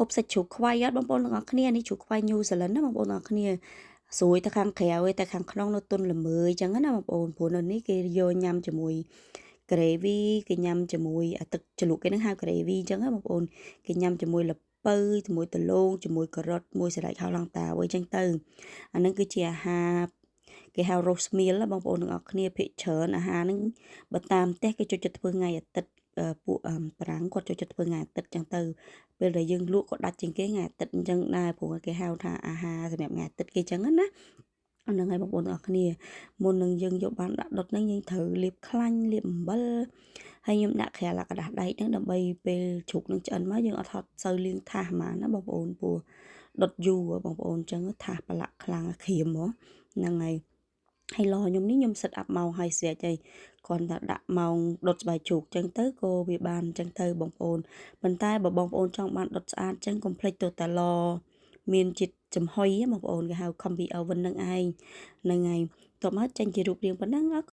ហូបសាច់ជ្រូកខ្វៃអត់បងប្អូនទាំងអស់គ្នានេះជ្រូកខ្វៃញូហ្សេឡង់ណាបងប្អូនទាំងអស់គ្នាស្រួយតែខាងក្រៅឯតែខាងក្នុងនៅទន់ល្មើយអញ្ចឹងណាបងប្អូនព្រោះនៅនេះគេយកញ៉ាំជាមួយ gravy គេញ៉ាំជាមួយអាទឹកជ្រលក់គេហ្នឹងហៅ gravy អញ្ចឹងណាបងប្អូនគេញ៉ាំជាមួយល្ពៅជាមួយដំឡូងជាមួយការ៉ុតមួយសណ្តែកហៅឡង់តាវិញអញ្ចឹងទៅអាហ្នឹងគឺជាអាហារគេហៅ roast meal បងប្អូនទាំងអស់គ្នាភាគច្រើនអាហារហ្នឹងបើតាមផ្ទះគេចូលចិត្តធ្វើថ្ងៃអាទិត្យពួកបារាំងគាត់ចូលចិត្តធ្វើថ្ងៃអាទិត្យចឹងទៅពេលដែលយើងលក់ក៏ដាច់ជាងគេថ្ងៃអាទិត្យអញ្ចឹងដែរព្រោះគេហៅថាអាហារសម្រាប់ថ្ងៃអាទិត្យគេចឹងណាហ្នឹងហើយបងប្អូនទាំងអស់គ្នាមុននឹងយើងយកបានដាក់ដុតហ្នឹងយើងត្រូវលាបខ្លាញ់លាបអំបិលហើយខ្ញុំដាក់ក្រាលក្រដាសដែកហ្នឹងដើម្បីពេលជ្រូកនឹងឆ្អិនមកយើងអត់ហត់សូវលាងថាសហ្មងណាបងប្អូនព្រោះដុតយូរបងប្អូនអញ្ចឹងថាសប្រឡាក់ខ្លាំងក្រៀមហ៎ហ្នឹងហើយហើយឡខ្ញុំនេះខ្ញុំ set up ម៉ោងហើយស្រេចហើយគ្រាន់តែដាក់ម៉ោងដុតស្បែកជ្រូកចឹងទៅក៏វាបានចឹងទៅបងប្អូនប៉ុន្តែបើបងប្អូនចង់បានដុតស្អាតចឹងកុំភ្លេចទៅតែឡមានជាតិចំហុយបងប្អូនគេហៅ combi oven នឹងឯងហ្នឹងហើយតោះមកចេញជារូបរាងប៉ុណ្ណឹងអរ